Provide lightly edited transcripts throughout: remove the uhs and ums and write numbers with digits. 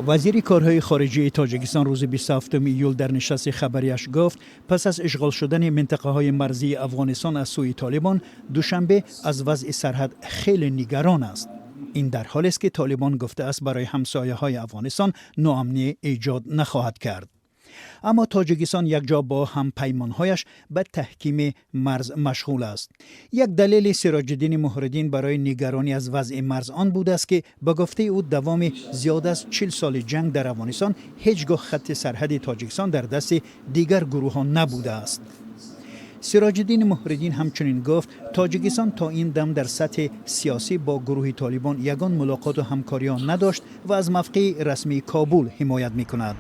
Вазири корҳои хориҷии Тоҷикистон рӯзи 27 июл дар нишасти хабарияш гуфт, пас аз ишғол шудани минтақаҳои марзии Афғонистон аз сӯи Толибон, Душанбе аз вазъи сарҳад хеле нигарон аст. Ин дар ҳолест, ки Толибон гуфтааст, барои ҳамсояҳои Афғонистон ноамнӣ эҷод нахоҳад кард. Аммо Тоҷикистон якҷо бо ҳампаймонҳояш ба таҳкими марз машғул аст. Як далели Сироҷиддини Муҳриддин барои нигаронӣ аз вазъи марз он будааст, ки ба гуфтаи ӯ, давоми зиёд аз 40 соли ҷанг дар Афғонистон ҳеҷ гоҳ хатти сарҳади Тоҷикистон дар дасти дигар гурӯҳҳо набудааст. Сироҷиддини Муҳриддин ҳамчунин гуфт, Тоҷикистон то ин дам дар сатҳи сиёсӣ бо гурӯҳи Толибон ягон мулоқоту ҳамкориҳо надошт ва аз мавқеи расмии Кобул ҳимоят мекунад.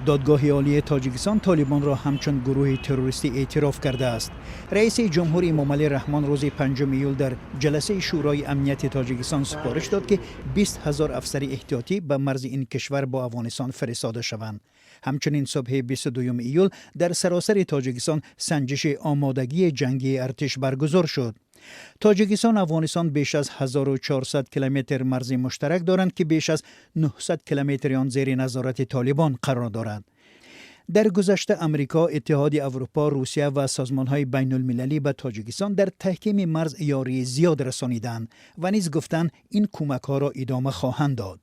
Додгоҳи Олии Тоҷикистон Толибонро ҳамчун гурӯҳи террористӣ эътироф кардааст. Раиси ҷумҳур Эмомалӣ Раҳмон рӯзи 5 июл дар ҷаласаи Шӯрои амнияти Тоҷикистон супориш дод, ки 20 000 афсари эҳтиётӣ ба марзи ин кишвар бо Афғонистон фиристода шаванд. Ҳамчунин субҳи 22 июл дар саросари Тоҷикистон санҷиши омодагии ҷангии артиш баргузор шуд. Тоҷикистон, Афғонистон беш аз 1400 километр марзи муштарак доранд, ки беш аз 900 километри он зери назорати Толибон қарор дорад. Дар гузашта Амрико, Иттиҳоди Аврупо, Русия ва созмонҳои байнулмилалӣ ба Тоҷикистон дар таҳкими марз ёрии зиёд расониданд ва низ гуфтанд, ин кӯмакҳоро идома хоҳанд дод.